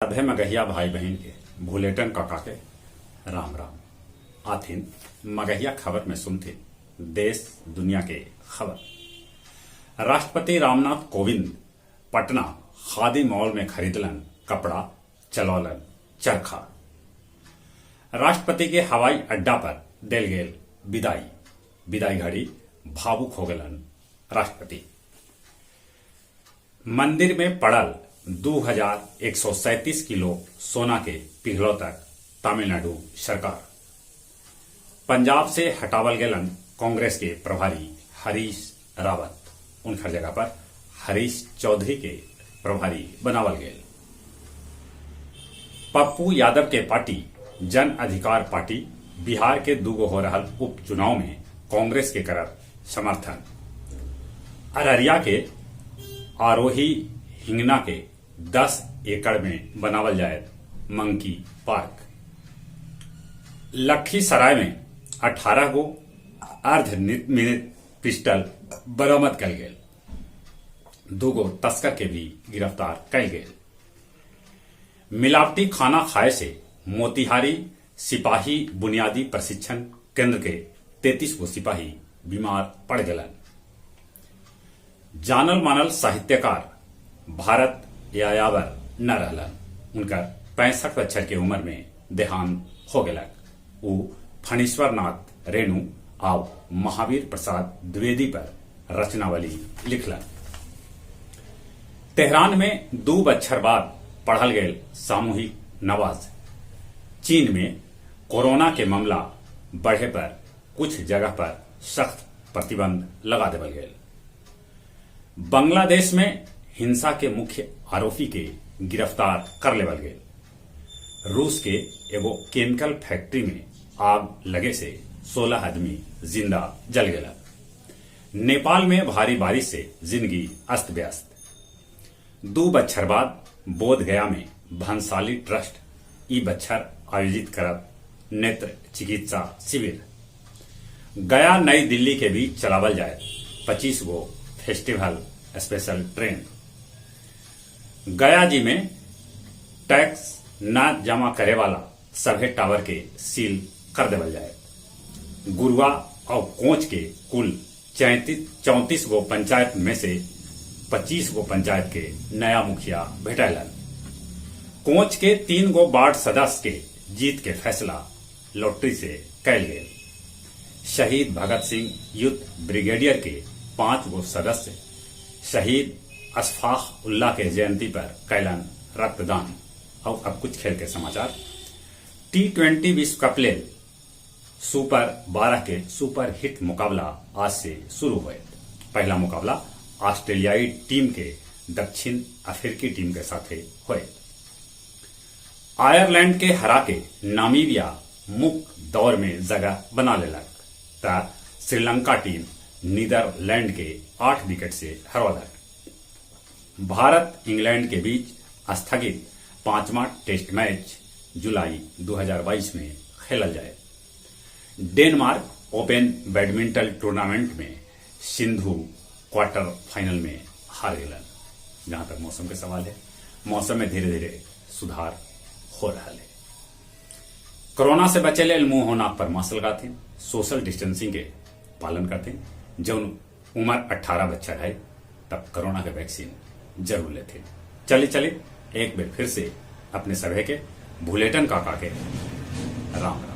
सभे मगहिया भाई बहिन के भुलेटन काका के राम राम। आथिन मगहिया खबर में सुनथिन देश दुनिया के खबर। राष्ट्रपति रामनाथ कोविंद पटना खादी मॉल में खरीदलन कपड़ा, चलौलन चरखा। राष्ट्रपति के हवाई अड्डा पर देल गेल विदाई। विदाई घड़ी भावुक हो गेलन राष्ट्रपति। मंदिर में पड़ल 2137 किलो सोना के पिघलौतक तमिलनाडु सरकार। पंजाब से हटावल गेलन कांग्रेस के प्रभारी हरीश रावत, उनकर जगह पर हरीश चौधरी के प्रभारी बनावल गेल। पप्पू यादव के पार्टी जन अधिकार पार्टी बिहार के दूगो हो रहल उपचुनाव में कांग्रेस के करत समर्थन। अररिया के आरोही हिंगना के 10 एकड़ में बनावल जाए मंकी पार्क। लखीसराय में 18 गो अर्धनिर्मित पिस्टल बरामद कयल गेल। दूगो तस्कर के भी गिरफ्तार कयल गेल। मिलावटी खाना खाए से मोतिहारी सिपाही बुनियादी प्रशिक्षण केंद्र के 33 गो सिपाही बीमार पड़ गेलन। जानल मानल साहित्यकार भारत यायावर न रहलन, उनकर 65 बच्छर के उम्र में देहांत हो गेलक। ऊ फणीश्वर नाथ रेणु आउ महावीर प्रसाद द्विवेदी पर रचनावली लिखलन। तेहरान में 2 बच्छर बाद पढ़ल गेल सामूहिक नमाज। चीन में कोरोना के मामला बढ़े पर कुछ जगह पर सख्त प्रतिबंध लगा देवल गेल। बांग्लादेश में हिंसा के मुख्य आरोपी के गिरफ्तार कर लेवल गेल। रूस के एगो केमिकल फैक्ट्री में आग लगे से 16 आदमी जिंदा जल गेलन। नेपाल में भारी बारिश से जिंदगी अस्त व्यस्त। 2 बच्छर बाद बोध गया में भंसाली ट्रस्ट ई बच्छर आयोजित करत नेत्र चिकित्सा शिविर। गया नई दिल्ली के बीच चलावल जाए 25 गो फेस्टिवल स्पेशल ट्रेन। गया जी में टैक्स न जमा करे वाला सभे टावर के सील कर देवल जाए। गुरुआ और कोच के कुल 34 गो पंचायत में से 25 गो पंचायत के नया मुखिया भेटैलन। कोच के 3 गो वार्ड सदस्य के जीत के फैसला लॉटरी से कैल गेल। शहीद भगत सिंह युद्ध ब्रिगेडियर के 5 गो सदस्य शहीद अशफाक उल्ला के जयंती पर कैलन रक्तदान। और अब कुछ खेल के समाचार। T20 विश्व कप लेल सुपर 12 के सुपर हिट मुकाबला आज से शुरू हुए। पहला मुकाबला ऑस्ट्रेलियाई टीम के दक्षिण अफ्रीकी टीम के साथ हुए। आयरलैंड के हरा के नामीबिया मुख्य दौर में जगह बना लेलक त श्रीलंका टीम नीदरलैंड के 8 विकेट से हरौलक। भारत इंग्लैंड के बीच स्थगित 5वां टेस्ट मैच जुलाई 2022 में खेलल जाए। डेनमार्क ओपन बैडमिंटन टूर्नामेंट में सिंधु क्वार्टर फाइनल में हार गलन। जहां तक मौसम के सवाल है, मौसम में धीरे धीरे सुधार हो रहा है। कोरोना से बचे लेल मुंह नाक पर मास्क लगाते, सोशल डिस्टेंसिंग के पालन करते। जब उम्र 18 बच्चा है तब कोरोना के वैक्सीन जरूर लेते। चले चले एक बार फिर से अपने सभे के भुलेटन काका के राम राम।